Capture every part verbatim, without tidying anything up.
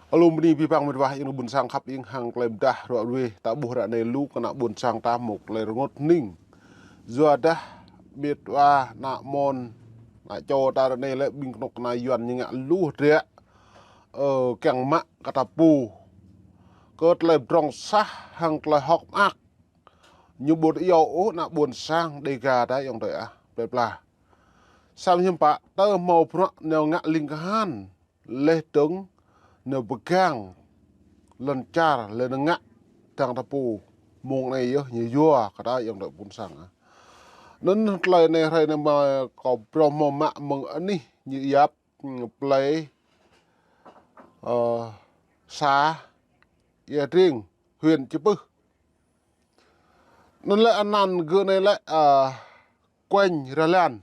Alum bơni abih bang mĕt wa ayŏng adơi ƀuôn sang khăp ing hăng tơlơi pơdah ruă ruê ta ƀuh ră anai lu kơ ană ƀuôn sang ta mơ̆ tơlơi rơngot hơning. Yua dah mĕt wa ană mơ̆n, ană čô ta ră anai lĕ ƀing kơnuk kơna Yuan ñu ngă lu hơdră, ơ, kiăng mă kơ ta pô. Kơ tơlơi pơdrŏng sah hăng tơlơi hơ̆k mơak. Ñu ƀu iâu ôh ană ƀuôn sang Dêga ta ayŏng adơi ah, plơi pla. Samơ̆ hiư̆m pă, tơ hmâo bruă nao ngă ling kahan, laih dơ̆ng nao pơgang lŏn čar, laih nao ngă dăng ta pô. Mơ̆ng anai yơh ñu yua kơ ta ayŏng adơi ƀuôn sang ah. Anŭn tơlơi anai hrơi anai mơ̆ kâo phrâo hmâo mă mơ̆ng anih ñu yap, plơi, ơ, xã Ia Triêng, huyện Chư Pưh. Anŭn lĕ anăn gơ̆ anai lĕ, ơ, Kuêng Rơlan,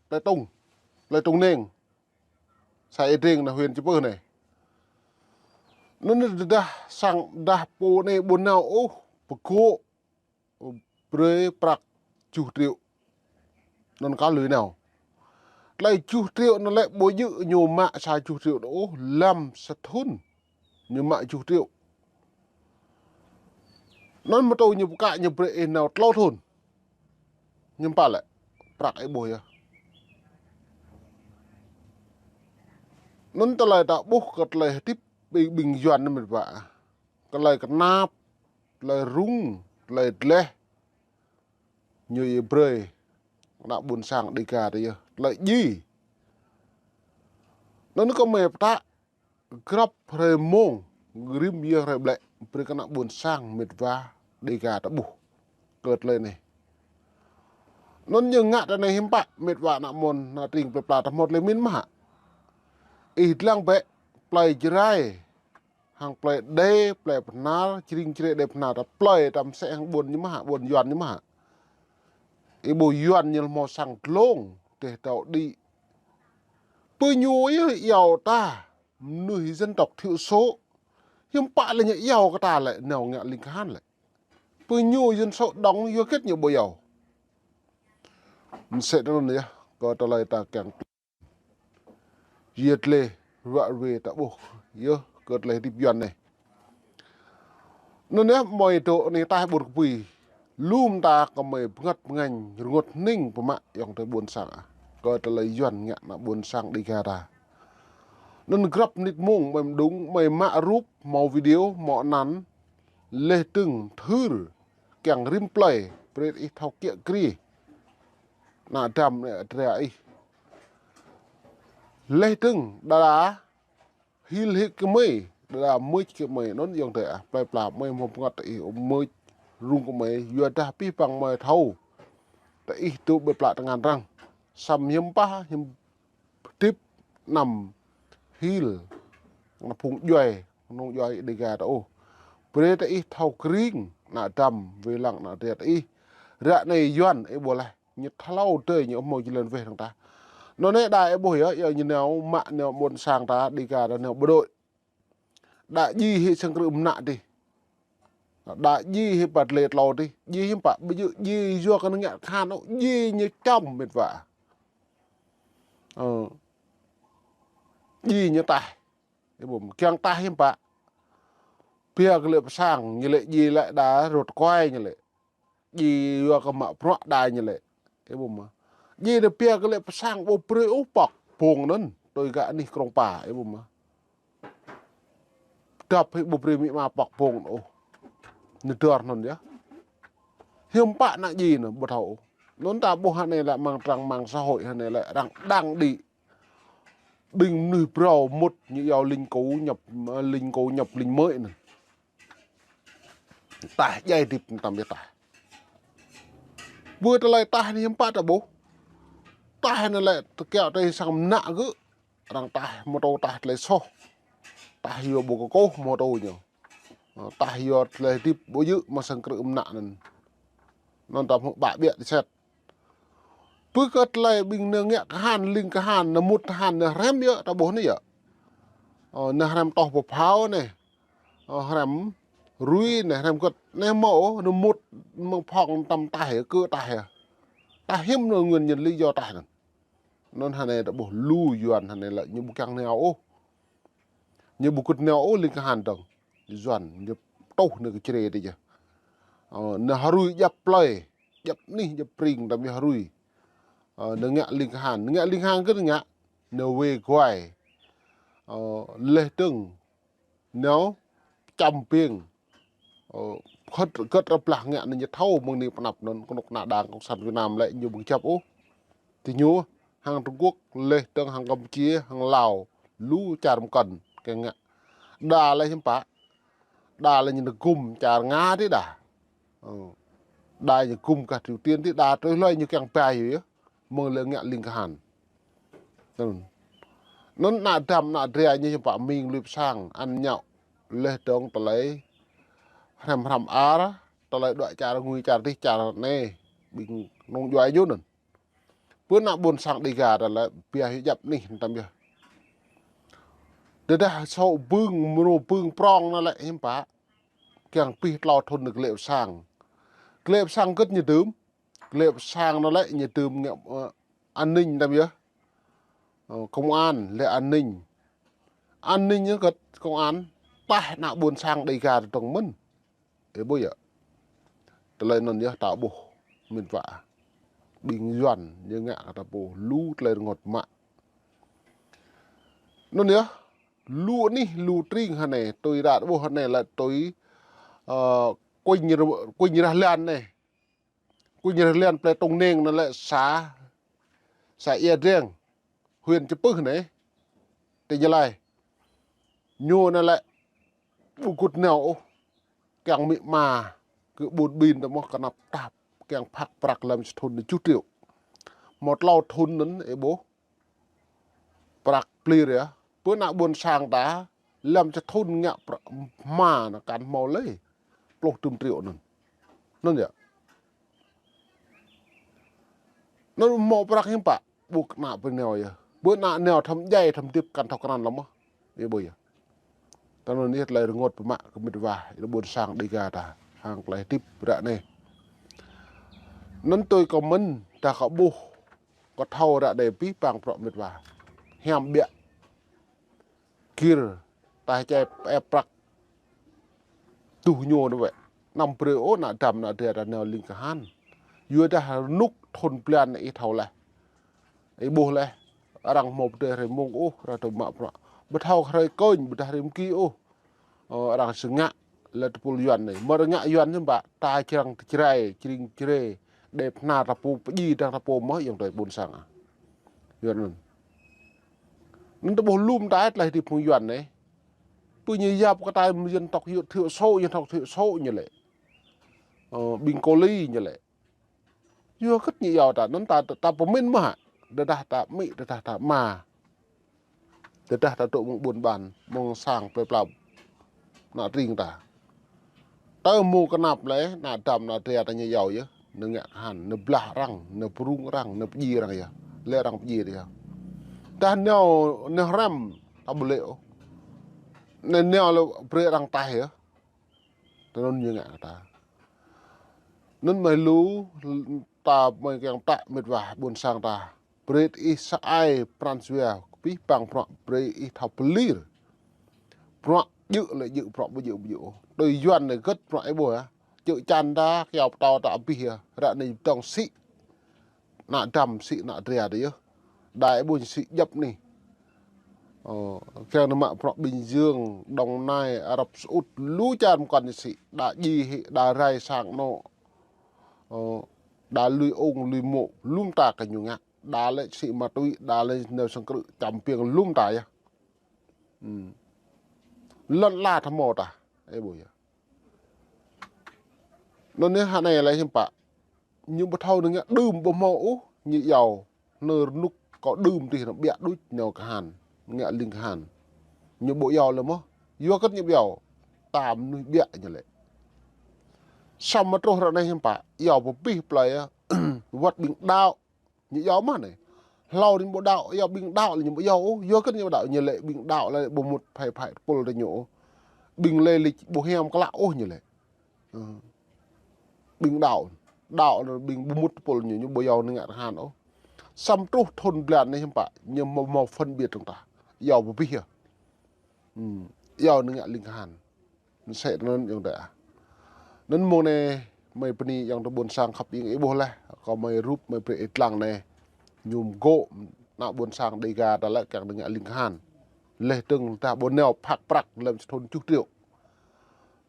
plơi Tung, plơi Tung Neng, xã Ia Triêng anai huyện Chư Pưh anai. Anŭn dah sang dah pô anai ƀu nao ôh, pơgŏ brơi prăk tơjuh triệu. Anŭn kơ lui nao. Tơlơi tơjuh triệu anŭn lĕ ƀu djơ̆ ñu mă sa tơjuh triệu anŭn ôh, lăm sa thŭn ñu mă tơjuh triệu. Anŭn mơ̆ tơl ñu pơkă ñu brơi ih nao tlâo thŭn. Hiư̆m pă lĕ, prăk ih ƀuh yơh. Anŭn tơlơi ta ƀuh kơ tơlơi hơdip ƀing, ƀing Yuan anai mĕt wa. Tơlơi kơnap, tơlơi rŭng, tơlơi dleh. Ñu yơh brơi ană ƀuôn sang Dêga ta yơh. Tơlơi djai. Anŭn kơ mơi pơtă grăp hrơi mông, rĭm yơh hrơi ƀlĕ, brơi kơ ană ƀuôn sang mĕt wa Dêga ta ƀuh kơ tơlơi anai. Anŭn ñu ngă tơ anai hiư̆m pă, mĕt wa ană mơ̆n, ană tring plơi pla ta hmâo tơlơi pơmĭn mơ̆ hă. Ih dlăng bĕ, plơi Jrai, hăng plơi Đê, plơi Bơhnar, Jring Jrai Đê Bơhnar, ta plơi ta mơsĕ hăng ƀuôn ñu mơ̆ hă, ƀuôn Yuan ñu mơ̆ hă. Ih ƀuh Yuan ñu hmâo sang dlông, teh tao đĭ. Pơ ñu yơh iâu ta, mơnuih dân tộc thiểu số. Hiư̆m pă lĕ ñu iâu kơ ta lĕ, nao ngă ling kahan lĕ. Pơ ñu dân số đông yua hơget ñu ƀu iâu. Mơsĕ anŭn yơh, kơ tơlơi ta kiăng yua tơlơi ruă ruê ta ƀuh yơh kơ tơlơi hơdip Yuan anai. Anŭn yơh mơi dŏ anai taih ƀut kơpui. Lŏm ta kơ mơi bơngăt bơngañ rơngot hơning pơmă ayŏng adơi ƀuôn sang ah. Kơ tơlơi Yuan ngă ană ƀuôn sang Dêga ta. Anŭn grăp mơnit mông mơi mơđung, mơi mă rup, hmâo video, hmâo anăn, laih dơ̆ng thưr, kiăng rĭm plơi, brơi ih thâo kiă kriê. Ană dăm anai adră ih. Laih dơ̆ng, đa đa, hil hĭ kơ mơi, đa đa mưč kơ mơi, anŭn ayŏng adơi ah, plơi pla mơi hmâo bơngăt tơ ih, mưč rŭng kơ mơi, yua dah abih bang mơi thâo. Tơ ih dŏ ƀơi pla tơngan arăng. Samơ̆ hiư̆m pă, hiư̆m hơdip anăm hil, ană phung djuai, ană djuai Dêga ta ôh. Brơi tơ ih thâo kring, ană dăm, wai lăng ană adră tơ ih. Ră anai Yuan ih ƀuh laih, ñu tlâo tơdơi ñu hmâo jơlan weh hăng ta. Anŭn anai đa ih ƀuh yơh, yơh ñu nao mă nao ƀuôn sang ta, Dêga ta nao bộ đội. Đa djai hĭ sang krư̆ mơnă dih. Đa djai hĭ pă tơlơi tlâo dih. Djai hiư̆m pă, ƀu djơ̆ djai yua kơ ñu ngă kahan ôh, djai ñu čăm mĕt wa. Ơ. Djai ñu taih. Ih ƀuh mơ̆, kiăng taih hiư̆m pă. Pia kơ lĕ pơ sang, ñu lĕ djai lĕ đa rơ̆t kuai ñu lĕ. Djai yua kơ mă bruă đa ñu lĕ. Ih ƀuh mơ̆. Djai anai pia kơ lĕ pơ sang ƀu brơi ôh pŏk pông anŭn. Tui gah anih Krông Pa, ih ƀuh mơ̆. Dăp hĭ ƀu brơi amĭ ama pŏk pông ôh. Anai dơr anŭn yơh. Hiư̆m pă ană djai anŭn ƀu thâo ôh. Anŭn ta ƀuh ră anai lĕ amăng trang mạng xã hội ră anai lĕ arăng đăng đĭ. Ƀing mơnuih phrâo mŭt ñu iâu lính cũ nhập, lính cũ nhập lính mới anŭn. Taih djai hơdip tăm biă taih. Ƀơi tơlơi taih anai hiư̆m pă ta ƀuh. Taih anai lĕ tơkiaŏ tơi sang mơnă gơ̆. Arăng taih mơtô taih tơlơi soh. Taih yua ƀu kơkuh mơtô ñu. Taih yua tơlơi hơdip ƀu djơ̆ mă sang krư̆ mơnă anŭn. Anŭn ta hmư̆ ƀă biă tơset. Pơ kơ tơlơi ƀing nao ngă kahan, ling kahan, nao mŭt kahan, nao hrăm yơh, ta ƀuh anai yơh. Ơ, nao hrăm toh pơphao anai. Ơ, hrăm rui anai, hrăm kơ̆t. Anai hmâo, nao mŭt mơ̆ng phŏng tăm taih, kơ taih. Taih hiư̆m anŭn nguyên nhân lý do taih anŭn. Anŭn ră anai ta ƀuh lu Yuan ră anai lĕ ñu ƀu kiăng nao ôh. Ñu ƀu kŭt nao ôh ling kahan dơ̆ng. Yuan ñu tuh ñu kơ čre tơ yơh. Ơ, ñu hrui djăp plơi, djăp anih, djăp pring, tăm yơh hrui. Ơ, ñu ngă ling kahan, ñu ngă ling kahan kơ ñu ngă, ñu wê guai. Ơ, leh dơ̆ng, ñu čăm piêng. Ơ, gơ̆t, gơ̆t rơblah ngă anai ñu thâo mơ̆ng anai pơnăp anŭn, kơnuk kơna Đảng Cộng sản Việt Nam lĕ ñu ƀu kơjăp ôh. Tơ ñu hăng Trung Quốc, leh dơ̆ng hăng Campuchia, hăng Lào, lu čar mơkŏn kiăng ngă. Đa lĕ hiư̆m pă. Đa lĕ ñu gum čar Nga tơ đa. Ơ. Đa ñu gum kơ Triều Tiên tơ đa, tui hloi ñu kiăng ba yơh. Mơ̆ng lĕ ngă ling kahan. Anŭn. Anŭn ană dăm ană dra ñu hiư̆m pă mĭn lui pơ sang, ăn ñŏ. Leh dơ̆ng tơlơi hrăm hrăm ar, tơlơi đuaĭ čar ngui čar dih čar anai. Ƀing nong djuai ñu anŭn. Pơ ană ƀôn sang Đêga ta lĕ biă hyu djăp anih tăm yơh. Tơdah sô bưng, mrô bưng prong anŭn lĕ hiư̆m pă. Kiăng pih tlâo thŭn anai glĕ pơ sang. Glĕ pơ sang gơ̆t ñu dưm. Glĕ pơ sang anŭn lĕ ñu dưm ngă, ơ, an ninh tăm yơh. Ơ, công an, lĕ an ninh. An ninh ñu gơ̆t công an. Taih ană ƀôn sang Đêga ta dơ̆ng mơ̆n. Ơ ƀuh yơh. Tơlơi anŭn yơh ta ƀuh mĭn wa. Ƀing Yuan ñu ngă kơ ta ƀuh lu tơlơi rơngot mă. Anŭn yơh, lu anih, lu tring hơnai, tui đa ƀuh hơnai lĕ tui, ơ, kuñ rơ-, kuñ rah lan anai. Kuñ rah lan plơi Tông Neng anŭn lĕ xã, xã Ia Dreng, huyện Chư Pưh anai, tỉnh Gia Lai. Ñu anŭn lĕ ƀu kŭt nao ôh, kiăng mĭ ma, kơ ƀun ƀin tơ mơ̆ kơnăp tap, kiăng phak prăk lăm sa thŭn anai tơjuh triệu. Hmâo tlâo thŭn anŭn, ơ ƀuh. Prăk plir yơh. Pơ ană ƀôn sang ta, lăm sa thŭn ngă prăk hma anŭn kăn hmâo lơi. Pluh tơm triệu anŭn. Anŭn yơh. Anŭn hmâo prăk hiư̆m pă, ƀu kơnăp pơ nao yơh. Ƀu kơnăp nao thăm djai, thăm dip kăn thâo krăn lăm mơ̆. Ơ ƀuh yơh. Tơ anŭn yơh tơlơi rơngot pơmă kơ mĭt wa, ƀôn sang Đêga ta. Hăng tơlơi hơdip ră anai. Anŭn tui kâo mĭn, ta kâo ƀuh, kâo thâo ră anai pih pang prŏ mĭt wa. Hiam ƀiă. Gir, ta čai ĕp prăk. Tuh ñu anŭn wĕ. Anăm brơi ôh ană dăm ană dra ta nao ling kahan. Yua dah rơnuk thŭn blan anai ih thâo laih. Ih ƀuh laih. Arăng hmâo pơdơi hrơi mông ôh, arăng tơ mă prăk. Ƀu thâo hrơi kơñ, ƀu dah hrơi mơki ôh. Ơ, arăng sơngă lĕ tơpul Yuan anai. Mơ̆ arăng ngă Yuan hiư̆m pă, ta črang tơčrai, čring čre. Đe pơhna ta pô, pơdjai dang ta pô mơ̆, yơ̆ng tơi ƀôn sang ah. Yuan anŭn. Anŭn ta ƀuh lŏm ta tơlơi hơdip mơ̆ng Yuan anai. Pơ ñu yap kơ ta dân tộc thiểu số, dân tộc thiểu số ñu lĕ. Ơ, ƀing cô ly ñu lĕ. Yua kơ ñu iâu ta, anŭn ta, ta pơmĭn mơ̆ hă. Tơdah ta amĭ, tơdah ta ama. Tơdah ta dŏ mơ̆ng ƀôn ƀan, mơ̆ng sang plơi pla. Ană tring ta. Tơ mơ̆ng kơnăp lĕ, ană dăm ană dra ta ñu iâu yơh. Ñu ngă kahan, ñu blah arăng, ñu pơrŭng arăng, ñu pơdjai arăng yơh. Lĕ arăng pơdjai yơh. Tơdah nao, nao hrăm, ta ƀu lĕ ôh. Nao, nao lĕ brơi arăng taih yơh. Tơ anŭn ñu ngă kơ ta. Anŭn mơi lu, ta mơi kiăng pơtă mĭt wa ƀôn sang ta. Brơi ih sa ai pran jua, pih pang prăk, brơi ih thâo pơlir. Prăk djơ̆ lĕ djơ̆, prăk ƀu djơ̆ ƀu djơ̆. Tui Yuan anai gơ̆t prăk ih ƀuh ah. Čư̆ čan ta, kiao pơtâo ta abih yơh. Ră anai dơ̆ng sĭ. Ană dăm sĭ ană dra tơ yơh. Đa ih ƀuh sĭ djăp anih. Ơ, kiăng nao mă prăk Bình Dương, Đồng Nai, Ả Rập Xê Út, lu čar mơkŏn sĭ. Đa djai hĭ, đa rai sang anŏ. Ơ, đa lui ung, lui mô̆, lŏm ta kơ ñu ngă. Đa lĕ sĭ ma túy, đa lĕ nao sang krư̆ čăm piêng lŏm ta yơh. Ưm. Lŏn ala tơhmô ta. Ơ ƀuh yơh. Anŭn yơh hă anai lĕ hiư̆m pă. Ñu ƀu thâo ñu ngă đưm ƀu hmâo ôh, ñu iâu. Anŭn rơnuk kâo đưm tih anŭn ƀiă đôč nao kahan. Ngă ling kahan. Ñu ƀu iâu lơi mơ̆. Yua kơ ñu ƀu iâu. Ta mơnuih ƀiă ñu lĕ. Samơ̆ truh ră anai hiư̆m pă. Iâu pơpih plơi yơh. Wơ̆t ƀing đaŏ. Ñu iâu mơ̆ anai. Hlâo anai ƀu đaŏ, iâu ƀing đaŏ lĕ ñu ƀu iâu ôh. Yua kơ ñu ƀu đaŏ ñu lĕ ƀing đaŏ lĕ ƀu mŭt phai phai tơpul tơ ñu ôh. Ƀing lĕ lĕ ƀu hiam klă ôh ñu lĕ. Ơ. Ƀing đaŏ. Đaŏ lĕ ƀing ƀu mŭt tơpul ñu, ñu ƀu iâu ñu ngă kahan ôh. Samơ̆ truh thŭn blan anai hiư̆m pă, ñu hmâo, hmâo phân biệt dơ̆ng ta. Iâu pơpih yơh. Hmm. Yua anŭn ngă ling kahan. Anŭn sĕ anŭn yŏng tơ ah. Anŭn mông anai, mơi bơni yŏng tơ ƀôn sang khăp iêng ih ƀuh laih. Kơ mơi rup mơi brơi ih lăng anai. Ñu mgô̆ ană ƀôn sang Dega ta lĕ kiăng anŭn ngă ling kahan. Laih dơ̆ng ta ƀu nao phak prăk lăm sa thŭn tơjuh triệu.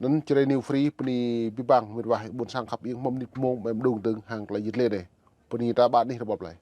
Anŭn Jrai New Free bơni abih bang mĕt wa ƀôn sang khăp iêng mơ̆ng mơnit mông mơ̆ng mơdung dơ̆ng hăng tơlơi yit lĕ anai. Bơni ta ƀă anih rơbâo plơi.